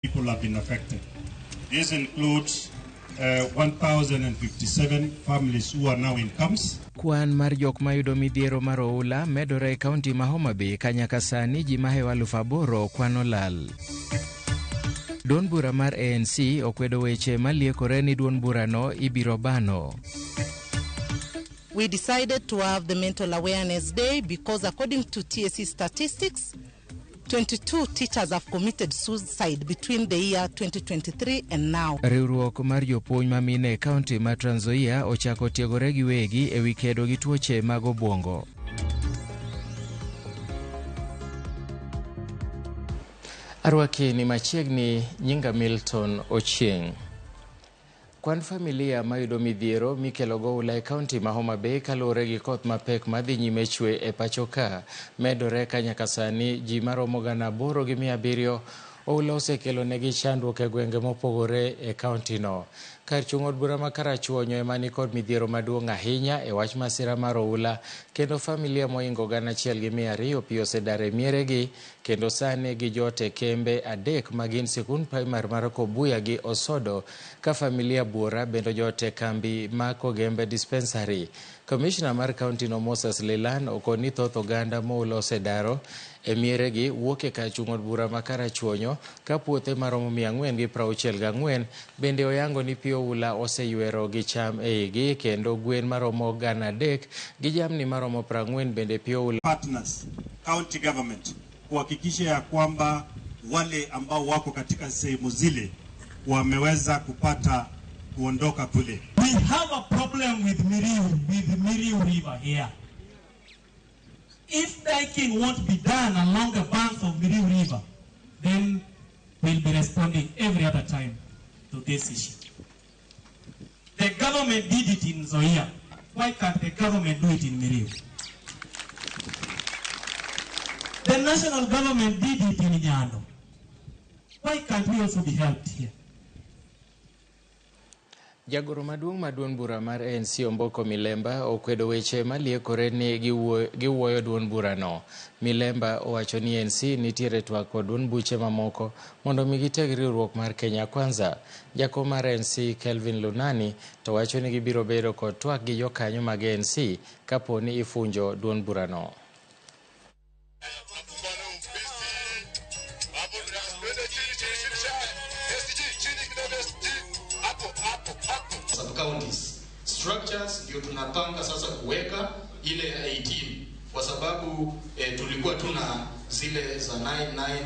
People have been affected. This includes 1,057 families who are now in camps. Kwan mar jok mayudo midhiero mar oula medore e kaunti ma Homa Bay ka nyaka sani ji mahewo 8,000 kwan olal. Duond bura mar ANC okwedo weche maliekore ni duond burano ibiro bano. We decided to have the Mental Awareness Day because according to TSC statistics, 22 teachers have committed suicide between the year 2023 and now. Riwruok mar jopuonj ma mine e kaunti ma Trans Nzoia ochako tiegore giwegi e wi kedo gi tuoche mag obwongo. Arwaki ni machiegni, nyinga Milton Ochieng'. Kwan familia mayudo midhiero mikelo go oula e kaunti ma Homa Bay kaluwore gi koth mapek madhi nyime chwe e pacho ka medore ka nyaka sani ji maromo 8,700 oula osekelo negi chandruok e gwenge mopogore e kaunti no. Kar chung' od bura ma Karachuonyo ema nikod midhiero maduong' ahinya e wach masira mar oula kendo familia mohingo 1,200 pi osedar e mieregi kendo sani gijot e kembe 3 magin sikund primar mar Kobuya gi Osodo ka familia buora bende ojot e kambi ma Kogembe Dispensary. Komishna mar kaunti no Moses Lilan okoni thoth oganda moula osedaro e mieregi wuok e kar chung' od bura ma Karachuonyo ka puothe maromo 464 bende oyango ni pi oula oseywero gi cham e igi kendo gwen maromo 3,000 gi jamni maromo 40 bende pi oula. Partners, county government kuhakikisha ya kwamba wale ambao wako katika sehemu zile wameweza kupata kuondoka kule. We have a problem with Miriu River here. If diking won't be done along the banks of Miriu River, then we'll be responding every other time to this issue. The government did it in Nzoia. Why can't the government do it in Miriu? The national government did it in Nyando. Why can't we also be helped here? Jagoro maduong' ma duond bura mar ANC Omboko Milemba okwedo weche maliekore ni giwuoyo duond burano. Milemba owacho ni ANC nitiere twak kod duond buche mamoko mondo mi giteg riwruok mar Kenya Kwanza. Jakom mar ANC Kelvin Lunani to wacho ni gibiro bedo kod twak gi jokanyo mag ANC kapo ni ifunjo duond burano. Counties structures ndio tunapanga sasa kuweka ile ya 18 kwa sababu tulikuwa tuna zile za 99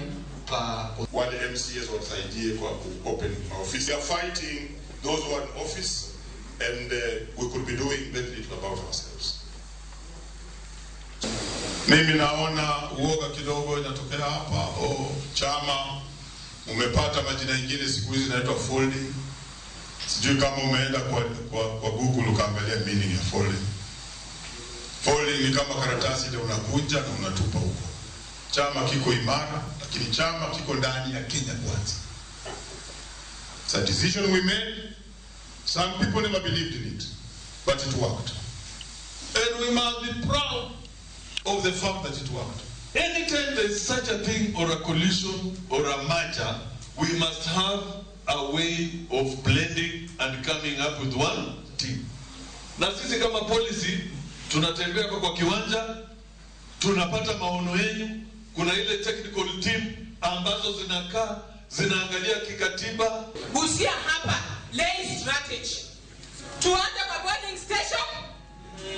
pa wale MCAs wasaidie kwa ku open office. We are fighting those who are in office and we could be doing very little about ourselves. Mimi naona uoga kidogo inatokea hapa. Chama umepata majina mengine siku hizi inaitwa folding. Sijui kama umeenda kwa Google ukaangalia meaning ya folding. Folding ni kama karatasi ile unakunja na unatupa huko. Chama kiko imara, lakini chama kiko ndani ya Kenya Kwanza. It's a decision we made. Some people never believed in it, but it worked. And we must be proud of the fact that it worked. Anytime there is such a thing or a collision or a merger, we must have a way of blending and coming up with one team. Na sisi kama policy tunatembea kwa kiwanja, tunapata maono yenu. Kuna ile technical team ambazo zinakaa zinaangalia kikatiba. Busia hapa lay strategy. Tuanze kwa boarding station,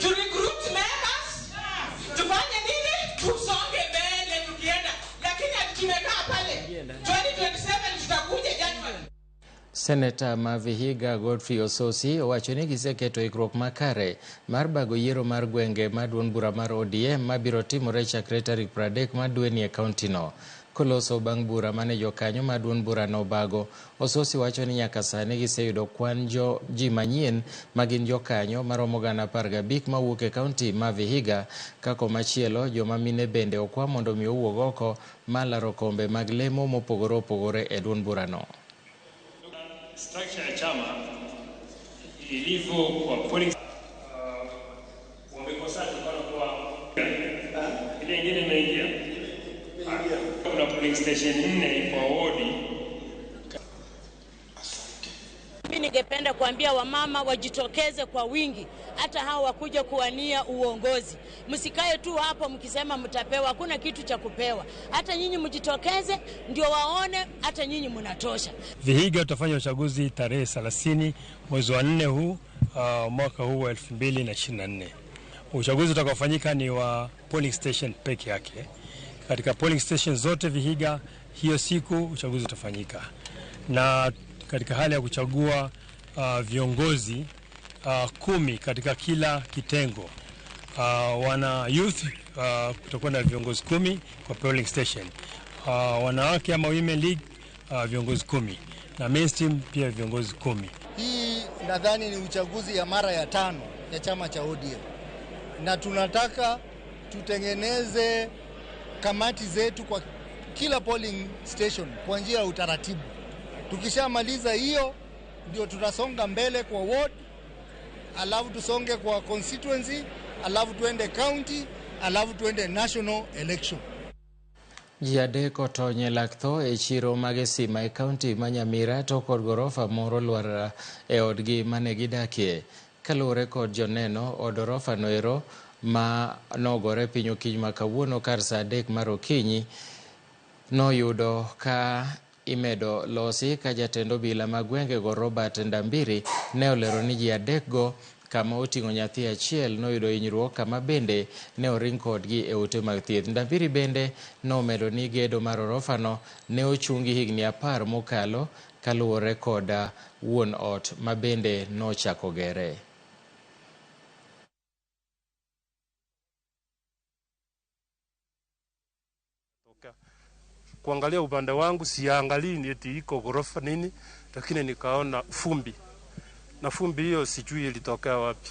to recruit members, tufanye nini? Tusonge mbele tukienda. Lakini tumekaa pale 2027 tutakuja January. Seneta ma Vihiga Godfrey Ososi owacho ni giseketo ikruok makare mar bago yiero mar gwenge ma duond bura mar ODM mabiro timore chakre tarik 30 mar dweni e kaunti no. Koloso bang' bura mane jokanyo ma duond burano obago, Ososi wacho ni nyaka sani giseyudo kwan ji manyien magin jokanyo maromo 15,000 mawuok e kaunti ma Vihiga, ka komachielo joma mine bende okwa mondo mi owuog oko mar laro kombe mag lemo mopogore opogore e duond burano. Structure ya chama ilivyo kwa polling wamekosana kwa ile nyingine imeingia. Kuna polling station 4 kwa wodi Ningependa kuambia wamama wajitokeze kwa wingi, hata hao wakuja kuwania uongozi. Msikae tu hapo mkisema mtapewa, hakuna kitu cha kupewa. Hata nyinyi mjitokeze ndio waone hata nyinyi mnatosha. Vihiga tutafanya uchaguzi tarehe 30 mwezi wa 4 huu, mwaka huu wa 2024. Uchaguzi utakaofanyika ni wa polling station peke yake. Katika polling station zote Vihiga hiyo siku uchaguzi utafanyika, na katika hali ya kuchagua viongozi 10 katika kila kitengo. Wana youth kutakuwa na viongozi 10 kwa polling station, wanawake ama women league viongozi 10 na mainstream pia viongozi 10. Hii nadhani ni uchaguzi ya mara ya 5 ya chama cha ODM, na tunataka tutengeneze kamati zetu kwa kila polling station kwa njia ya utaratibu. Tukishamaliza hiyo ndio tutasonga mbele kwa ward, alafu tusonge kwa constituency, alafu tuende county, alafu tuende national election. Ji 3 otony e lak tho e chiro mag Esima e kaunti ma Nyamira to kod gorofa moro lwar e odgi mane gidakie. Kaluwore kod joneno, od orofa noero ma nogore piny okinyi ma kawuono kar saa 3 mar okinyi noyudo ka imedo losi ka jatend obila ma gwengego Robert Ndambiri ne olero ni ji 3 go kama oting'o nyathi achiel noyudo hinyruok kama bende ne oring kodgi e ute mag thieth. Ndambiri bende nomedo ni gedo mar orofano ne ochungi higni 10 mokalo kaluwore kod wuon ot ma bende nochako gere. Kuangalia upande wangu siangalii eti iko ghorofa nini, lakini nikaona fumbi, na fumbi hiyo sijui ilitokea wapi,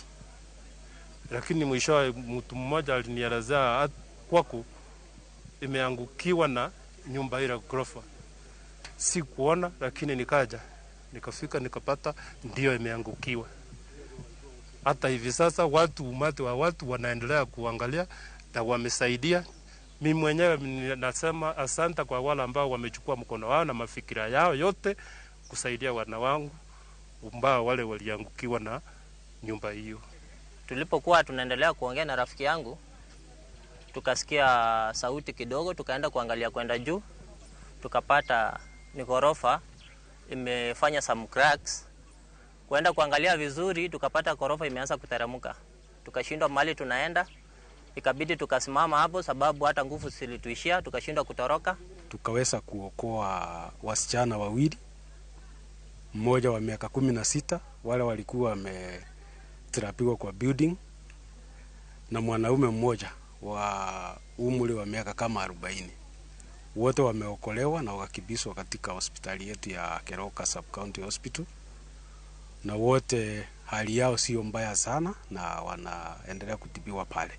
lakini mwishowe mtu mmoja alinielezea kwako imeangukiwa na nyumba ile ghorofa. Sikuona, lakini nikaja nikafika nikapata ndio imeangukiwa. Hata hivi sasa watu, umati wa watu wanaendelea kuangalia na wamesaidia. Mimi mwenyewe nasema asante kwa wale ambao wamechukua mkono wao na mafikira yao yote kusaidia wana wangu ambao wale waliangukiwa na nyumba hiyo. Tulipokuwa tunaendelea kuongea na rafiki yangu, tukasikia sauti kidogo, tukaenda kuangalia kwenda juu, tukapata ni ghorofa imefanya some cracks. Kuenda kuangalia vizuri, tukapata ghorofa imeanza kuteremka. Tukashindwa mahali tunaenda, ikabidi tukasimama hapo sababu hata nguvu zilituishia, tukashindwa kutoroka. Tukaweza kuokoa wasichana wawili, mmoja wa miaka 16, wale walikuwa wameterapiwa kwa building, na mwanaume mmoja wa umri wa miaka kama 40. Wote wameokolewa na wakakimbizwa katika hospitali yetu ya Keroka Sub County Hospital, na wote hali yao sio mbaya sana na wanaendelea kutibiwa pale.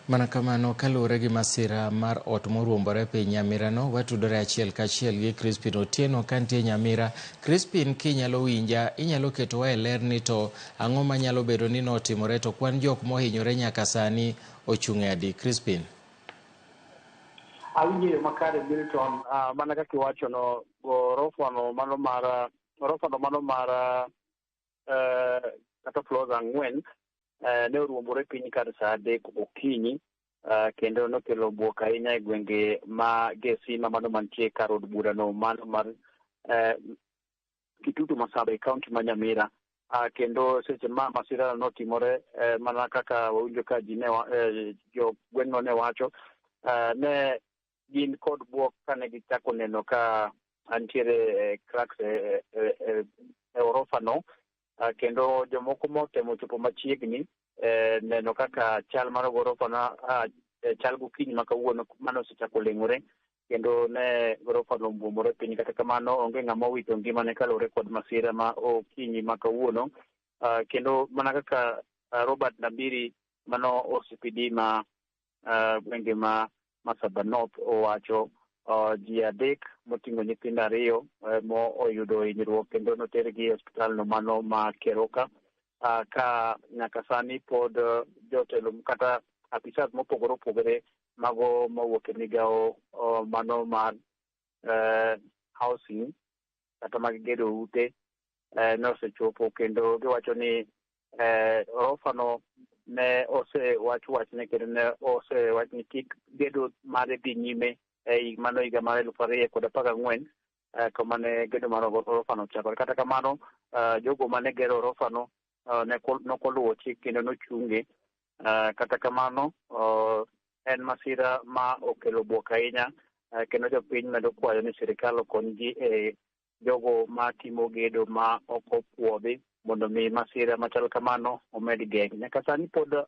Mana kamano kaluwore gi masira mar ot moruombore piny Nyamira no, watudore achiel kachiel gi Crispin Otieno kantie Nyamira. Crispin, kinyalo winja, inyalo ketowa e ler ni to ang'o manyalo bedo ni notimore to kwan jok mohinyore nyaka sani ochung' e adi? Crispin. Awinjo makare Milton, mana kaka iwacho no, gorofa no mano mar gorofa no mano mar kata floors 4 ne oruombore piny kar saa 3 okinyi, kendo nokelo buok ahinya e gwenge ma Gesima mano mantie kar od burano mano mar Kitutu Masaba e kaunti ma Nyamira. Kendo seche ma masira notimore, mana kaka wawinjo ka ji ne jo gweng'no ne wacho, ne gin kod buok kane gichako neno ka nitiere cracks e orofa no. Kendo jomoko motemo chopo machiegni neno kaka chal mar gorofa na chal gokinyi ma kawuono mano osechako leng'ore, kendo ne gorofa no obuomore piny. Kata kamano onge ng'ama owito ngimane kaluwore kod masira ma okinyi ma kawuono. Kendo mana kaka Robert Ndambiri mano OCPD ma gwenge ma Masaba North owacho, ji 3 moting'o nyithindo 2 mo oyudo hinyruok kendo notergi e osiptal no mano ma Keroka. Ka nyaka sani pod jotelo kata apisas mopogore opogore mago mowuok e migawo mano mar housing kata mag gedo ute ne osechopo kendo giwacho ni orofa no ne osewach wachne kendo ne osewach ni kik gedo mare dhi nyime e mano higa mar 2014 kama ne gedo mar orofa no ochakore. Kata kamano jogo mane gero orofa no ne nokoluwo chik kendo nochunge. Kata kamano en masira ma okelo bwok ahinya kendo jopiny medo kwayo ni sirikal okony gi e jogo ma timo gedo ma ok opuodhi mondo mi masira machal kamano omed geng'. Nyaka sani pod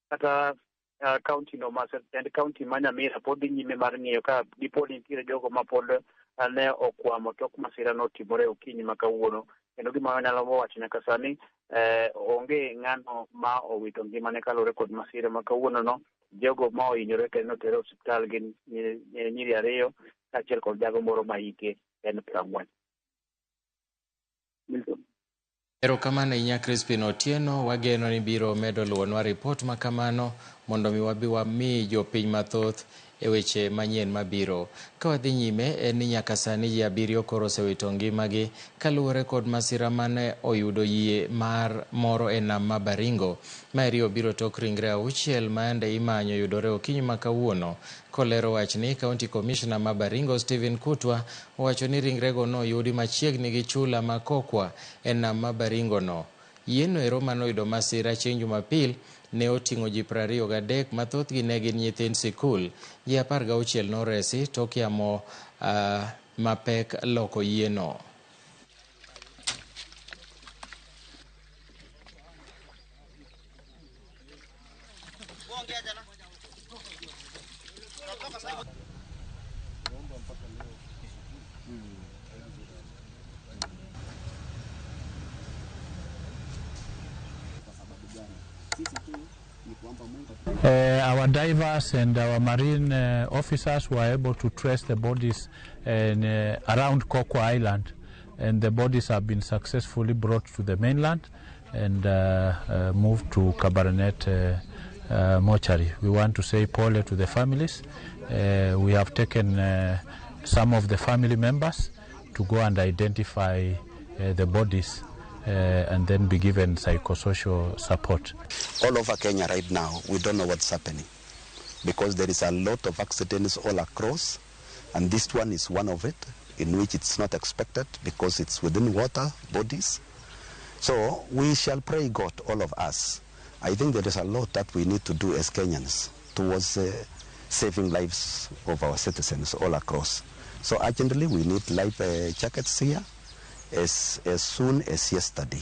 kata county no ma tend county ma Nyamira pod dhi nyime mar ng'iyo ka dipo ni nitiere jogo ma pod ne okwamo tok masira notimore okinyi ma kawuono. Kendo gima wanyalo wacho nyaka sani onge ng'ano ma owito ngimane kaluwore kod masira ma kawuono no. Jogo ma ohinyore kendo noter e osiptal gin nyiri 2 kaachiel kod jago moro ma hike en 40. Milton. Erokamano ahinya Crispin Otieno, wageno ni biro medo luwonwa ripot ma kamano mondo mi wabi wami jopiny mathoth e weche manyien mabiro. Ka wadhi nyime en ni nyaka sani ji 7 koro osewito ngimagi kaluwore kod masira mane oyudo yie mar moro e nam ma Baringo. Maeri obiro tok ringre 6 ma yande imanyo yudore okinyi ma kawuono. Kolero wachni, County Commissioner ma Baringo Stephen Kutwa owacho ni ringrego noyudi machiegni gi chula ma Kokwa e nam ma Baringo no. Yieno ero manoyudo masira chieng' Jumapil ne oting'o ji 23 ma thothgi ne gin nyithind sikul. Ji 16 noresi tok yamo mapek loko yieno. Our divers and our marine officers were able to trace the bodies in, around Kokwa Island, and the bodies have been successfully brought to the mainland and moved to Kabarnet mortuary. We want to say pole to the families. We have taken some of the family members to go and identify the bodies and then be given psychosocial support. All over Kenya right now, we don't know what's happening because there is a lot of accidents all across, and this one is one of it, in which it's not expected because it's within water bodies. So we shall pray God, all of us. I think there is a lot that we need to do as Kenyans towards saving lives of our citizens all across. So urgently we need life jackets here as soon as yesterday.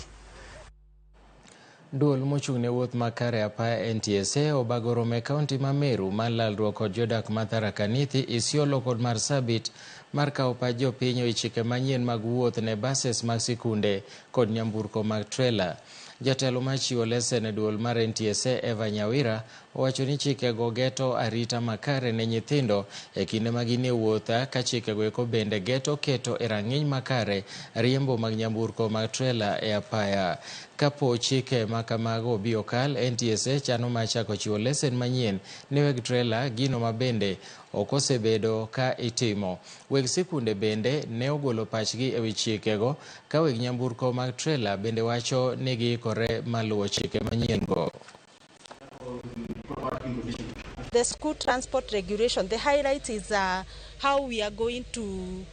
Duol mochung' ne wuoth makare apaya NTSA obago romo e kaunti ma Meru mar lalruok kod jodak ma Tharaka Nithi, Isiolo kod Marsabit mar kawo pach jopiny e chike manyien mag wuoth ne buses mag sikunde kod nyamburko mag trela. Jatelo machiwo lesen e duol mar NTSA Eva Nyawira owacho ni chikego geto arita makare ne nyithindo e kinde ma gin e wuoth, ka chikego eko bende geto keto e rang'iny makare riembo mag nyamburko mag trela e apaya. Kapo chike ma kamago obi okal, NTSA chano mar chako chiwo lesen manyien ne weg trela, gino ma bende ok osebedo ka itimo. Weg sikunde bende ne ogolo pachgi ewi chikego, ka weg nyamburko mag trela bende wacho ni giikore mar luwo chike manyien go. The school transport regulation, the highlight is how we are going to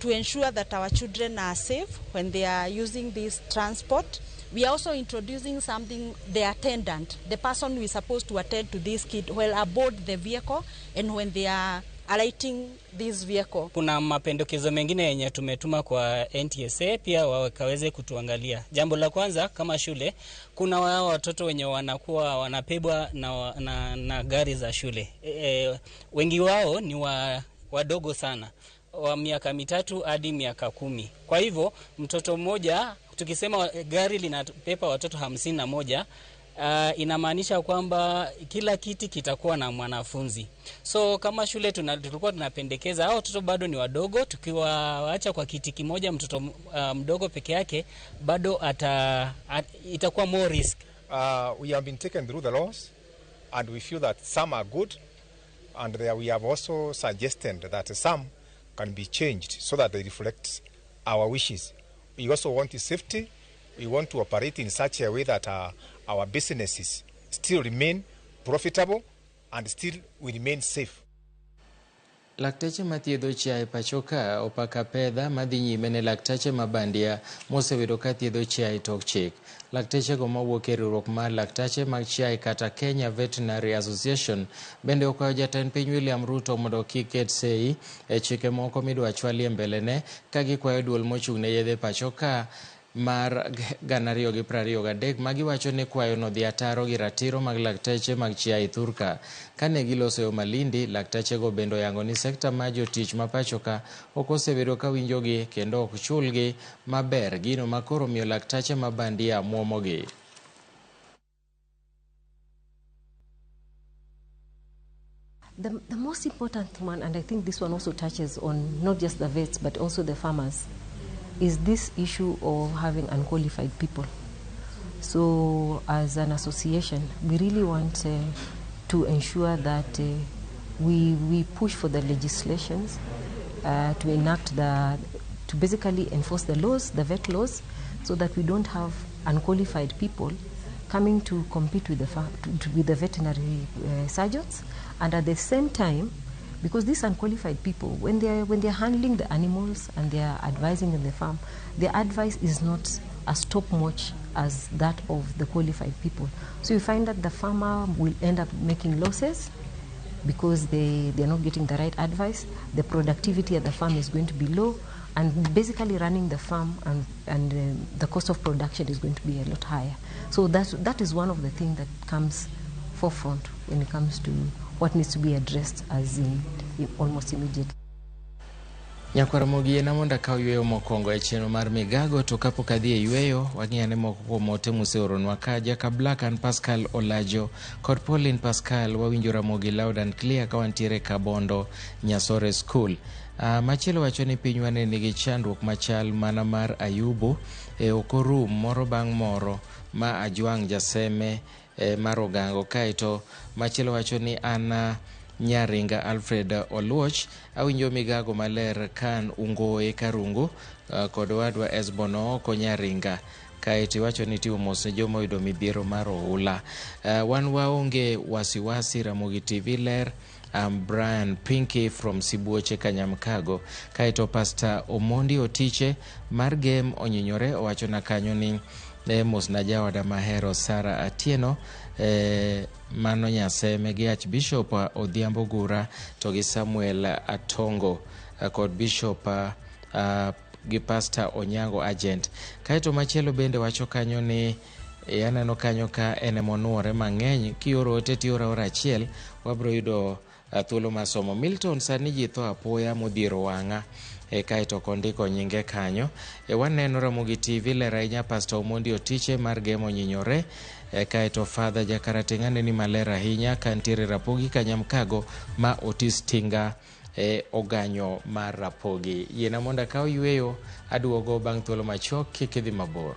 ensure that our children are safe when they are using this transport. We are also introducing something, the attendant, the person who is supposed to attend to this kid while aboard the vehicle and when they are alighting this vehicle. Kuna mapendekezo mengine yenye tumetuma kwa NTSA pia wakaweze kutuangalia. Jambo la kwanza, kama shule kuna wao watoto wenye wanakuwa wanapebwa na gari za shule. Wengi wao ni wadogo sana, wa miaka 3 hadi miaka 10. Kwa hivyo mtoto mmoja, tukisema gari linapepa watoto 51, inamaanisha kwamba kila kiti kitakuwa na mwanafunzi. So kama shule tulikuwa tunapendekeza hao watoto bado ni wadogo, tukiwaacha kwa kiti kimoja mtoto mdogo peke yake bado itakuwa more risk. We have been taken through the laws and we feel that some are good, and we have also suggested that some can be changed so that they reflect our wishes. We also want safety. We want to operate in such a way that our businesses still remain profitable and still we remain safe. Lakteche mathiedho chiaye pacho ka opaka pedha madhi nyime ne laktache ma bandia mosebedo ka thiedho chiaye tok chik. Laktechego mawuok e riwruok mar laktache mag chiaye kata Kenya Veterinary Association bende okwayo jatend piny William Ruto mondo kik ket sei e chike moko midwa chwalie mbelene ka gikwayo duol mochung' ne yedhe pacho ka mar 2023 magiwacho ni kwayono dhi ataro gi ratiro mag lakteche mag chiaye thurka. Kane giloso yo Malindi, laktechego bende oyango ni sekta mar jotich ma pacho ka ok osebedo ka winjogi kendo ok chulgi maber, gino ma koro miyo laktache ma bandia muomogi. The most important one, and I think this one also touches on not just the vets but also the farmers, is this issue of having unqualified people. So as an association, we really want to ensure that we push for the legislations to enact to basically enforce the laws, the vet laws, so that we don't have unqualified people coming to compete with the veterinary surgeons. And at the same time, because these unqualified people, when they're handling the animals and they're advising in the farm, their advice is not as top-notch as that of the qualified people. So you find that the farmer will end up making losses because they're not getting the right advice. The productivity at the farm is going to be low, and basically running the farm and the cost of production is going to be a lot higher. So that is one of the things that comes forefront when it comes to what needs to be addressed as in almost immediately. Nyakwaramogi ena mondo akaw yweyo mokwongo e chenro mar migago, to kapok adhi e yweyo wang'i ane moko kuom ote moseoronwa ka Jaka Black and Pascal Olajo kod Pauline Pascal wawinjo Ramogi loud and clear ka wantiere Kabondo Nyasore School. Machielo wacho ni pinywa ne nigi chandruok machal mana mar Ayubu e ok orum moro bang' moro ma Ajwang' Jaseme mar Ogango. Kaeto machielo wacho ni an Nyaringa Alfred Oluoch awinjo migago maler kan Ungoe Karungu kod owadwa Esbon Ooko Nyaringa. Kaeto iwacho ni timo mos ne joma oyudo midhiero mar oula. Wan waonge wasiwasi, Ramogi TV ler. I'm Brian Pinky from Sibuoche Kanyamkago. Kaeto Pastor Omondi Otiche mar Gem Onyinyore owacho na kanyo ni mos na jawada mahero Sara Atieno mano Nyaseme gi Archbishop Odhiambo Gura to gi Samuel Atongo kod Bishop gi Pastor Onyango Agent. Kaeto machielo bende wacho kanyo ni aneno kanyo ka en emonuore mang'eny kioro ote tioro aora achiel wabro yudo thuolo mar somo. Milton sani ji tho apoya modhiero wang'a. Kaeto ok ondiko nyinge kanyo. Waneno Ramogi TV ler ahinya Pastor Omondi Otiche mar Gem Onyinyore. Kaeto Father Jakarateng' aneni maler ahinya kantiere Rapogi Kanyamkago ma Otis Tinga oganyo mar Rapogi. Yiena mondo akaw yweyo aduogo bang' thuolo machuok, kik idhi mabor.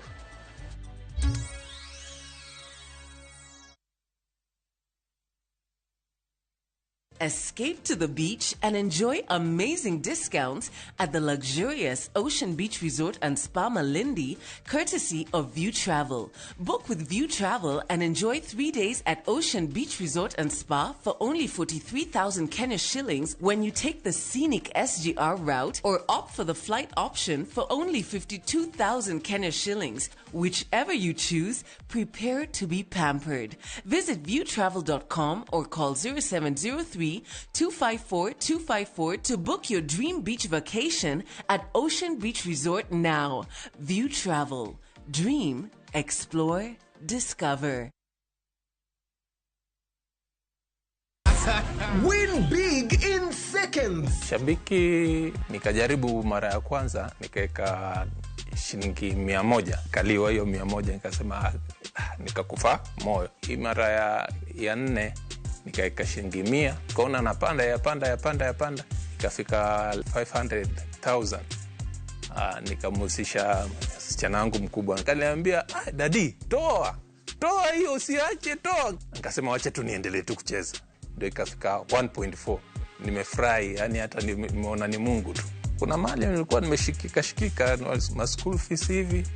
Escape to the beach and enjoy amazing discounts at the luxurious Ocean Beach Resort and Spa Malindi, courtesy of View Travel. Book with View Travel and enjoy 3 days at Ocean Beach Resort and Spa for only 43,000 Kenya shillings when you take the scenic SGR route, or opt for the flight option for only 52,000 Kenya shillings. Whichever you choose, prepare to be pampered. Visit viewtravel.com or call 0703 254 254 to book your dream beach vacation at Ocean Beach Resort now. View Travel. Dream, explore, discover. Win big in seconds. Shabiki nikajaribu mara ya kwanza nikaweka shilingi 100, kaliwa hiyo 100, nikasema nikakufa moyo. Hii mara ya nne nikaweka shilingi 100, nikaona napanda yapanda, ikafika 500,000. Nikamhusisha msichana wangu mkubwa, akaniambia dadi, toa hiyo, usiache, toa. Nikasema wacha tu niendelee tu kucheza, ndio ikafika 1.4. Nimefurahi, yani hata nimeona ni Mungu tu. Kuna mali nilikuwa nimeshikika shikika ma school fees hivi,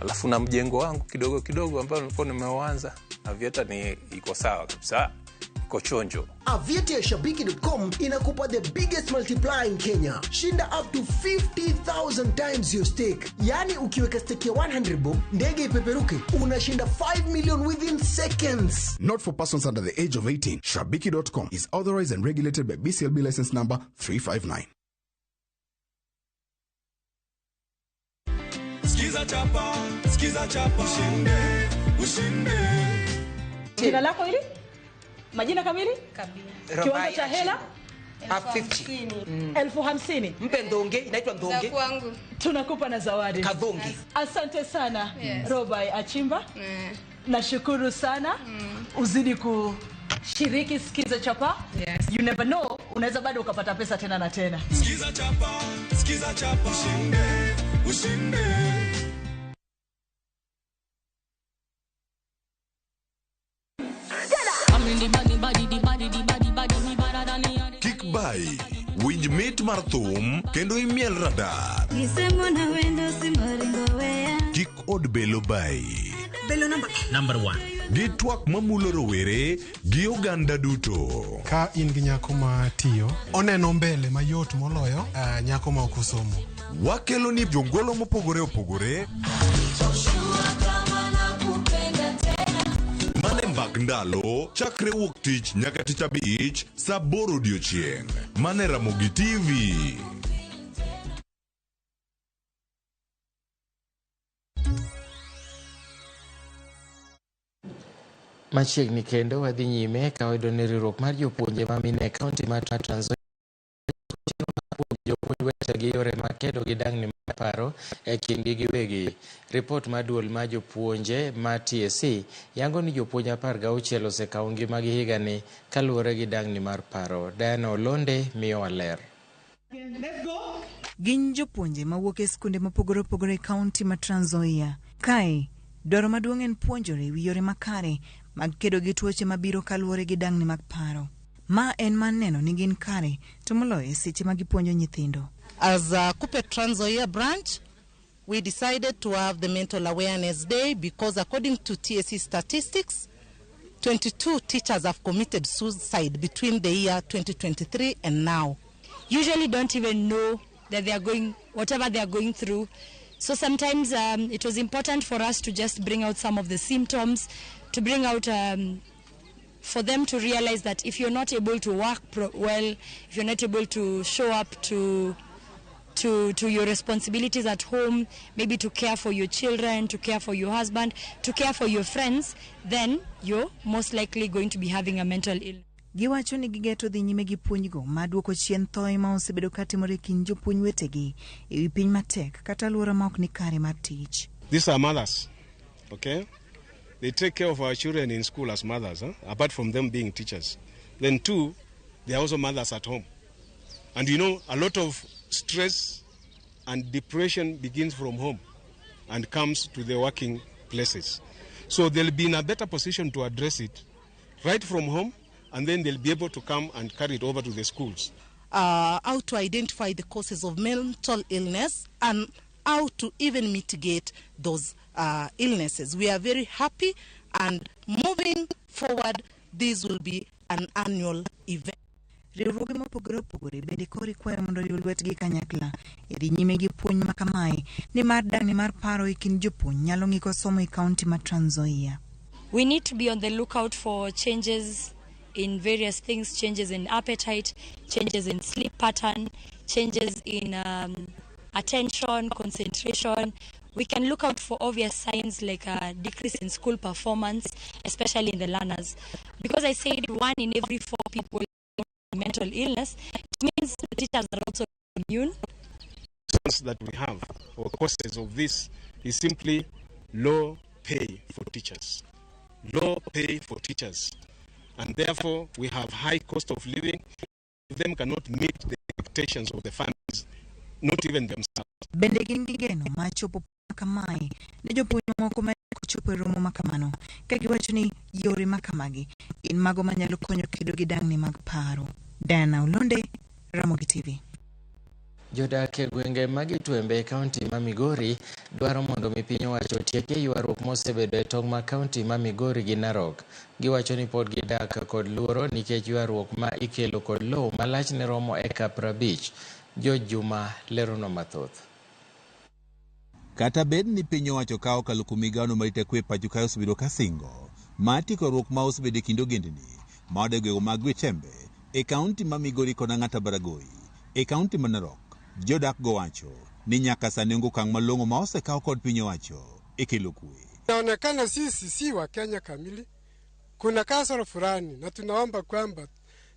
alafu na mjengo wangu kidogo kidogo ambao nilikuwa nimeuanza. Aviator ni iko sawa kabisa, iko chonjo. Aviator ya Shabiki.com inakupa the biggest multiplier in Kenya. Shinda up to 50,000 times your stake. Yaani ukiweka stake ya 100 bob, ndege ipeperuke, unashinda 5 million within seconds. Not for persons under the age of 18. Shabiki.com is authorized and regulated by BCLB license number 359. Skiza chapa, skiza chapa, ushinde, ushinde. Jina lako hili? Majina kamili? Kabila. Kiwango cha hela? 50. 50,000. Mpe ndonge, inaitwa ndonge. Za kwangu. Tunakupa na zawadi. Kadhonge. Asante sana. Yes. Robai Achimba. Nashukuru sana. Uzidi kushiriki Skiza Chapa. Yes. You never know, unaweza bado ukapata pesa tena na tena. Skiza chapa, skiza chapa, ushinde, ushinde. Kik bai, winj mit mar thum kendo imiel radar. Kik od belo bai. Belo number 1. Gi twak mamulo rowere gi oganda duto. Ka in gi nyako ma tiyo, oneno mbele mayot moloyo nyako ma ok osomo. Wakelo ni jongolo mopogore opogore. Mane mbak ndalo, chakre wuok tich nyaka tich abich, saa 8 odiochieng'. Mane Ramogi TV. Machiegni kendo wadhi nyime ka wayudo ni riwruok mar jopuonje ma mine e kaunti mar Trans Nzoia jopuonj wetegi yore mag kedo gi dang'ni mar paro e kindgi giwegi. Ripot mar duol mar jopuonje ma TSC yango ni jopuonj 16 osekawo ngimagi higani kaluwore gi dang'ni mar paro. Diana Olonde miyowa ler. Gin jopuonje mawuok e skunde mopogore opogore e kaunti ma Trans Nzoia. Kae, dwaro maduong' en puonjore wi yore makare mag kedo gi tuoche mabiro kaluwore gi dang'ni mag paro. Ma en mar neno ni gin kare to moloyo e seche ma gipuonjo nyithindo. As a Kuppet Trans Nzoia branch, we decided to have the Mental Awareness Day because according to TSC statistics, 22 teachers have committed suicide between the year 2023 and now. Usually don't even know that they are going, whatever they are going through. So sometimes it was important for us to just bring out some of the symptoms, to bring out, for them to realize that if you're not able to work well, if you're not able to show up to your responsibilities at home, maybe to care for your children, to care for your husband, to care for your friends, then you're most likely going to be having a mental illness. Giwacho ni gigeto dhi nyime gi puonjgo ma duoko chien thoe ma osebedo katimore e kind jopuonj wetegi e wi piny matek kata alwora ma ok ni kare mar tich. These are mothers, okay? They take care of our children in school as mothers, huh? Apart from them being teachers. Then two, they are also mothers at home. And you know, a lot of stress and depression begins from home and comes to the working places. So they'll be in a better position to address it right from home, and then they'll be able to come and carry it over to the schools. How to identify the causes of mental illness and how to even mitigate those illnesses. We are very happy, and moving forward, this will be an annual event. Riwruoge mopogore opogore bende koro ikwayo mondo oriw lwetgi kanyakla e dhi nyime gi puonj ma kamae nimar dang'ni mar paro e kind jopuonj nyalo ng'iko somo e kaunti ma Trans Nzoia. We need to be on the lookout for changes in various things, changes in appetite, changes in sleep pattern, changes in attention, concentration. We can look out for obvious signs like a decrease in school performance, especially in the learners. Because I said 1 in every 4 people with mental illness, it means the teachers are also immune. That we have, or causes of this, is simply low pay for teachers. Low pay for teachers. And therefore, we have high cost of living. Them cannot meet the expectations of the families, not even themselves. Bende gin gi geno mar chopo kamae ne jopuonj moko ma ok ochopo e romo ma kamano ka giwacho ni yore ma kamagi gin mago manyalo konyo kedo gi dang'ni mag paro. Diana Olonde, Ramogi TV. Jodak e gwenge mag Itwembe e kaunti ma Migori dwaro mondo mi piny owacho otiek ywaruok mosebedo e tong' ma kaunti ma Migori gi Narok. Giwacho ni pod gidak kod luoro nikech ywaruok ma ikelo kod lowo ma lachne romo eka 50. George Juma leronwa mathoth. Kata bed ni piny owacho ka okalo kuom migawono marita kwe pacho kae osebedo ka singo mar tieko ywaruok ma osebedo e kind ogendni ma odak e gwenge mag Gwitembe e kaunti ma Migori kod Ang'ata Baragoi e kaunti ma Narok. Jodak go wacho ni nyaka sani onge okang' malong'o ma osekaw kod piny owacho e kelo kwe. Inaonekana sisi si wa Kenya kamili, kuna kasoro fulani, na tunaomba kwamba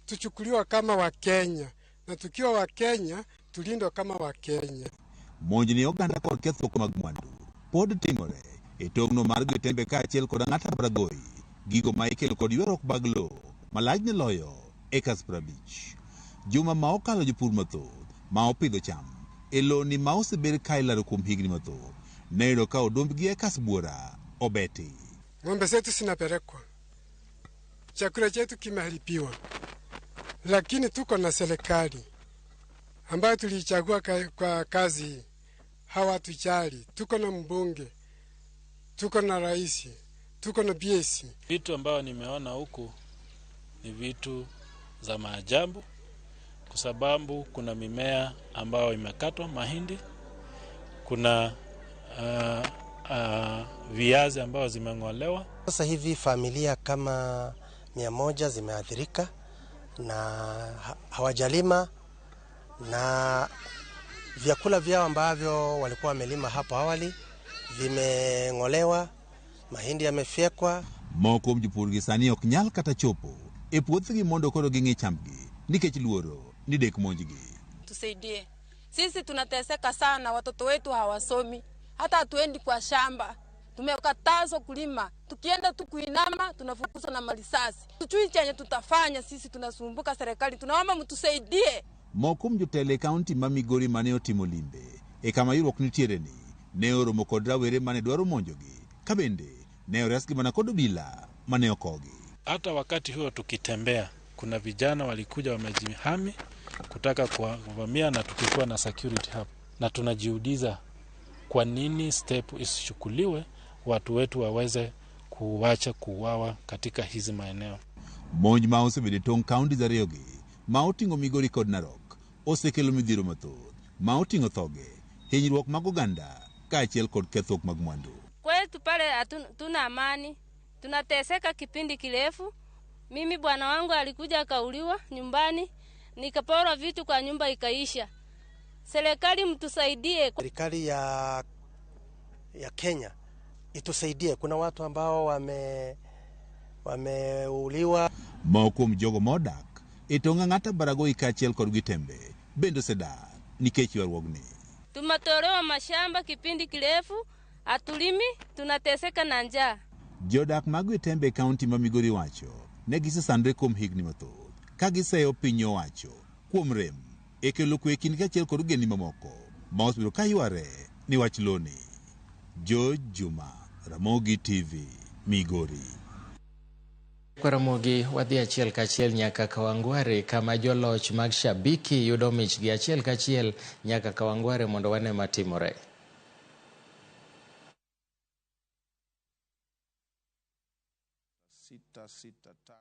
tuchukuliwa kama Wakenya, na tukiwa Wakenya tulindwa kama Wakenya. Monj ne oganda kod kethruok mag mwandu pod timore e tong'no mar Gwitembe kaachiel kod Ang'ata Baragoi, gigo ma ikelo kod ywaruok mag lowo ma lachne loyo ekas 50. Juma ma okalo jopur mathoth ma opidho cham e loni ma osebed ka ilaro kuom higni mathoth ne yudo ka odombgi ekas buora obeti. Ng'ombe zetu zinapelekwa, chakula chetu kimeharibiwa, lakini tuko na serikali ambayo tuliichagua kwa kazi hii, hawatujali. Tuko na mbunge, tuko na rais, tuko na BSc. Vitu ambayo nimeona huku ni vitu za maajabu, kwa sababu kuna mimea ambayo imekatwa, mahindi, kuna viazi ambayo zimeng'olewa. Sasa hivi familia kama 100 zimeathirika na hawajalima, na vyakula vyao ambavyo walikuwa wamelima hapo awali vimeng'olewa, mahindi yamefyekwa. Moko kuom jopur gi sani ok nyal kata chopo e puothgi mondo koro ging'i chambgi nikech luoro ni dek monjgi. Tusaidie. Sisi tunateseka sana, watoto wetu hawasomi, hata hatuendi kwa shamba. Tumekatazwa kulima, tukienda tu kuinama tunafukuzwa na marisasi. Tujui chenye tutafanya, sisi tunasumbuka serikali, tunaomba mtusaidie. Moko kuom jotelo e kaunti ma Migori mane otimo limbe e kama ywaruok nitiere ni ne oromo kod rawere mane dwaro monjogi, ka bende ne oresgi mana kod obila mane okogi. Hata wakati huo tukitembea, kuna vijana walikuja wamejihami kutaka kuvamia, na tukikuwa na security hapa, na tunajiuliza kwa nini step isichukuliwe watu wetu waweze kuacha kuuawa katika hizi maeneo. Monj ma osebedo e tong' kaunti ariyogi ma oting'o Migori kod Narok osekelo midhiero mathoth ma oting'o thoge, hinyruok mag oganda kaachiel kod kethruok mag mwandu. Kwetu pale hatuna amani, tunateseka kipindi kirefu. Mimi bwana wangu alikuja akauliwa nyumbani, nikaporwa vitu kwa nyumba ikaisha. Serikali mtusaidie. Serikali ya Kenya itusaidie. Kuna watu ambao wameuliwa. Moko kuom jogo modak e tong' Ang'ata Baragoi kaachiel kod Gwitembe bende osedar nikech ywaruogni. Tumetolewa mashamba kipindi kirefu, hatulimi, tunateseka na njaa. Jodak mag Gwitembe e kaunti ma Migori wacho ne gisesandre kuom higni mathoth ka giseyo piny owacho kuom rem e kelo kwe e kindgi kaachiel kod ogendni mamoko ma osebedo ka yware ni wach loni. George Juma, Ramogi TV, Migori. Kwa Ramogi wadhi achiel kachiel nyaka Kawangware kama joloch mag Shabiki yudo michgi achiel kachiel nyaka Kawangware mondo wane matimore. Sita, sita, tano.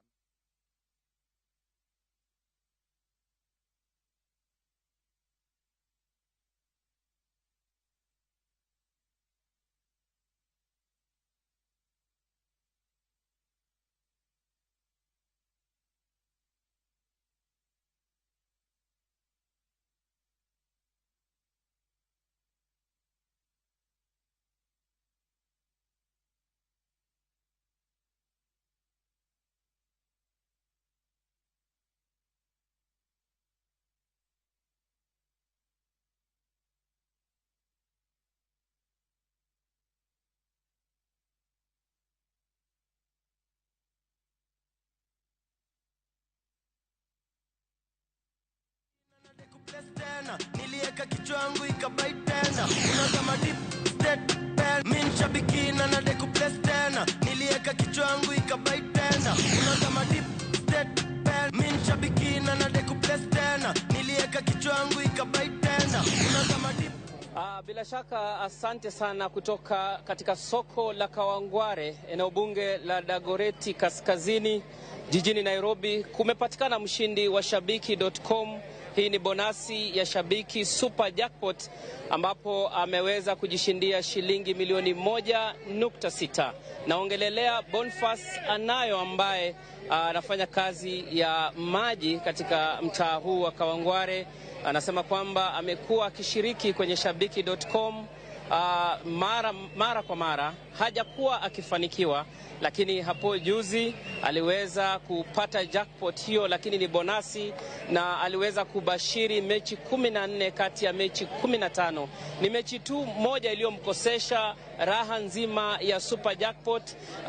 Nilieka kichwa yangu ikabai tena. Unazama deep state pen. Mimi shabiki na nadeku place tena. Nilieka kichwa yangu ikabai tena. Unazama deep state pen. Mimi shabiki na nadeku kichwa yangu ikabai tena. Unazama deep. Bila shaka asante sana kutoka katika soko la Kawangware, eneo bunge la Dagoretti Kaskazini, jijini Nairobi. Kumepatikana mshindi wa Shabiki.com. Hii ni bonasi ya Shabiki Super Jackpot ambapo ameweza kujishindia shilingi milioni 1.6. Naongelelea Boniface Anayo ambaye anafanya kazi ya maji katika mtaa huu wa Kawangware. Anasema kwamba amekuwa akishiriki kwenye Shabiki.com mara kwa mara, hajakuwa akifanikiwa, lakini hapo juzi aliweza kupata jackpot hiyo, lakini ni bonasi, na aliweza kubashiri mechi 14 kati ya mechi 15. Ni mechi tu moja iliyomkosesha raha nzima ya super jackpot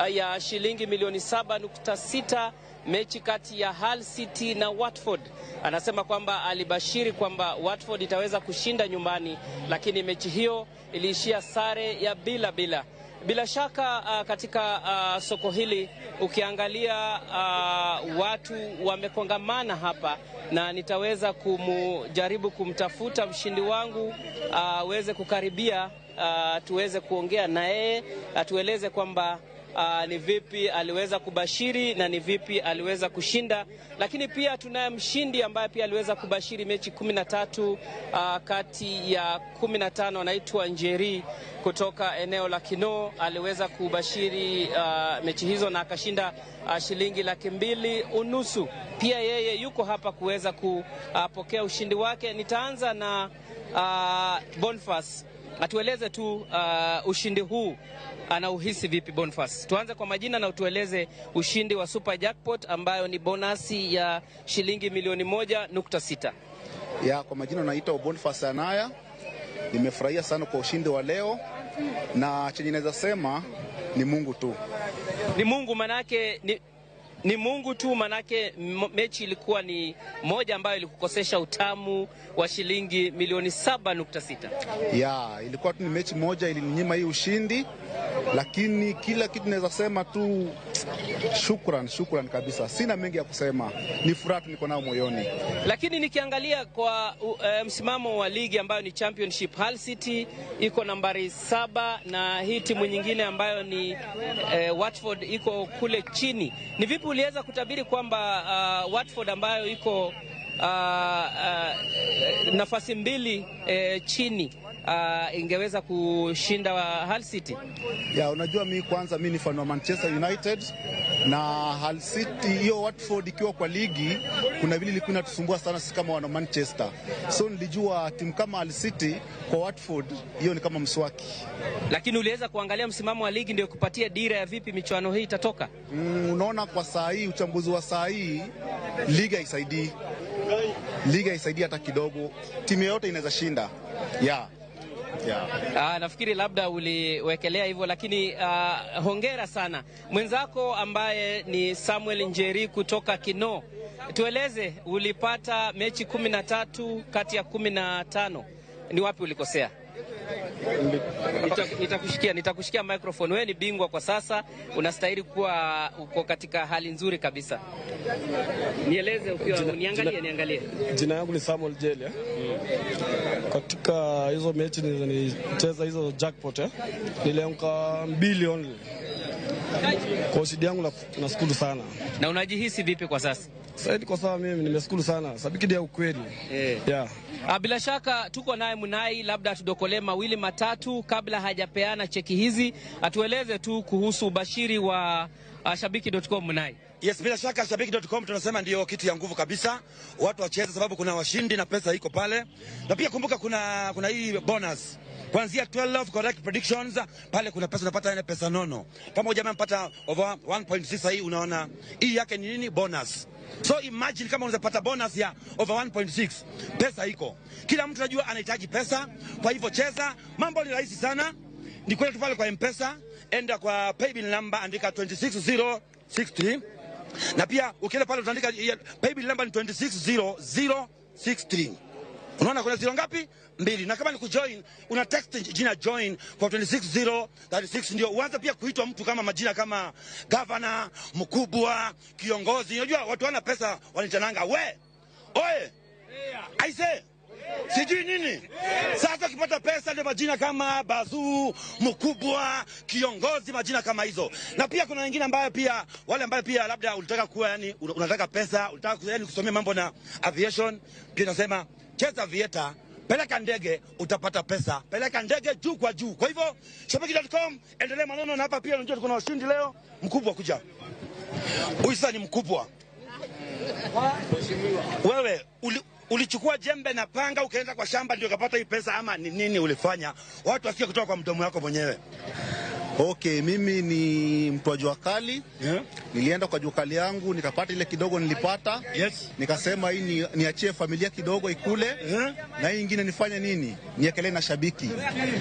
ya shilingi milioni 7.6, mechi kati ya Hull City na Watford. Anasema kwamba alibashiri kwamba Watford itaweza kushinda nyumbani, lakini mechi hiyo iliishia sare ya 2-2. Bila shaka katika soko hili ukiangalia watu wamekongamana hapa, na nitaweza kumjaribu kumtafuta mshindi wangu aweze kukaribia, tuweze kuongea na yeye atueleze kwamba ni vipi aliweza kubashiri na ni vipi aliweza kushinda. Lakini pia tunaye mshindi ambaye pia aliweza kubashiri mechi 13 kati ya 15, anaitwa Njeri kutoka eneo la Kinoo. Aliweza kubashiri mechi hizo na akashinda shilingi 250,000. Pia yeye yuko hapa kuweza kupokea ushindi wake. Nitaanza na Boniface. Atueleze tu ushindi huu anauhisi vipi Boniface? Tuanze kwa majina na utueleze ushindi wa Super Jackpot ambayo ni bonasi ya shilingi milioni 1.6. Ya, kwa majina naitwa Boniface Anaya. Nimefurahia sana kwa ushindi wa leo, na chenye naweza sema ni Mungu tu. Ni Mungu manake ni Mungu tu manake mechi ilikuwa ni moja ambayo ilikukosesha utamu wa shilingi milioni 7.6. Ya, ilikuwa tu ni mechi moja ilininyima hii ushindi, lakini kila kitu naweza sema tu shukran, shukran kabisa. Sina mengi ya kusema, ni furaha tu niko nayo moyoni. Lakini nikiangalia kwa msimamo wa ligi ambayo ni Championship, Hull City iko nambari 7 na hii timu nyingine ambayo ni Watford iko kule chini. Ni vipi uliweza kutabiri kwamba Watford ambayo iko nafasi 2 chini ingeweza kushinda Hull City? Ya, unajua mimi kwanza mimi ni fan wa Manchester United na Hull City, hiyo Watford ikiwa kwa ligi kuna vile ilikuwa inatusumbua sana sisi kama wana Manchester. So nilijua timu kama Hull City kwa Watford hiyo ni kama mswaki. Lakini uliweza kuangalia msimamo wa ligi ndio kupatia dira ya vipi michuano hii itatoka? Unaona kwa saa hii, uchambuzi wa saa hii, ligi haisaidii. Ligi haisaidii hata kidogo. Timu yote inaweza shinda. Yeah. Yeah. Nafikiri labda uliwekelea hivyo, lakini hongera sana mwenzako ambaye ni Samuel Njeri kutoka Kinoo. Tueleze, ulipata mechi 13 kati ya 15, ni wapi ulikosea? Nitakushikia microphone. Wewe ni bingwa kwa sasa, unastahili kuwa uko katika hali nzuri kabisa. Nieleze ukiwa niangalie. Jina yangu ni Samuel Jele. Katika hizo mechi nilicheza hizo jackpot nilianguka 2 only. Kwa ushindi yangu nashukuru sana. Na unajihisi vipi kwa sasa? Sasa kwa sababu mimi nimeshukuru sana. Sabiki ya ukweli. Yeah. Bila shaka tuko naye Munai, labda atudokolee mawili matatu kabla hajapeana cheki hizi. Atueleze tu kuhusu ubashiri wa Shabiki.com Munai. Yes, bila shaka Shabiki.com tunasema ndio kitu ya nguvu kabisa. Watu wacheze sababu kuna washindi na pesa iko pale. Na pia kumbuka kuna hii bonus. Kuanzia 12 correct predictions pale kuna pesa unapata, ile pesa nono. Kama jamaa mpata over 1.6 hii, unaona hii yake ni nini? Bonus. So imagine kama unaweza pata bonus ya over 1.6, pesa iko. Kila mtu anajua anahitaji pesa, kwa hivyo cheza. Mambo ni rahisi sana. Ni kwenda tu pale kwa M-Pesa, enda kwa paybill number, andika 26063. Na pia ukienda pale utaandika paybill number ni 260063. Unaona kuna zero ngapi? 2. Na kama ni kujoin, una text jina join kwa 26036 ndio uanze pia kuitwa mtu kama majina kama governor, mkubwa, kiongozi. Unajua watu wana pesa wanitananga we. Oye. I say. Sijui nini. Sasa ukipata pesa ndio majina kama Bazuu, mkubwa, kiongozi, majina kama hizo. Na pia kuna wengine ambayo pia wale ambayo pia labda ulitaka kuwa yani unataka pesa, ulitaka yani kusomea mambo na aviation, pia nasema cheza aviator, peleka ndege utapata pesa, peleka ndege juu kwa juu. Kwa hivyo shabiki.com, endelea maneno na hapa pia unajua tuko na washindi leo, mkubwa kuja. Huyu sasa ni mkubwa. Wewe ulichukua jembe na panga ukaenda kwa shamba ndio ukapata hii pesa ama ni nini ulifanya? Watu wasikie kutoka kwa mdomo wako mwenyewe. Okay, mimi ni mtu wa jua kali. Yeah. Nilienda kwa jua kali yangu nikapata ile kidogo nilipata. Yes. Nikasema hii niachie familia kidogo ikule. Yeah. Na hii nyingine nifanye nini? Niekelee na shabiki.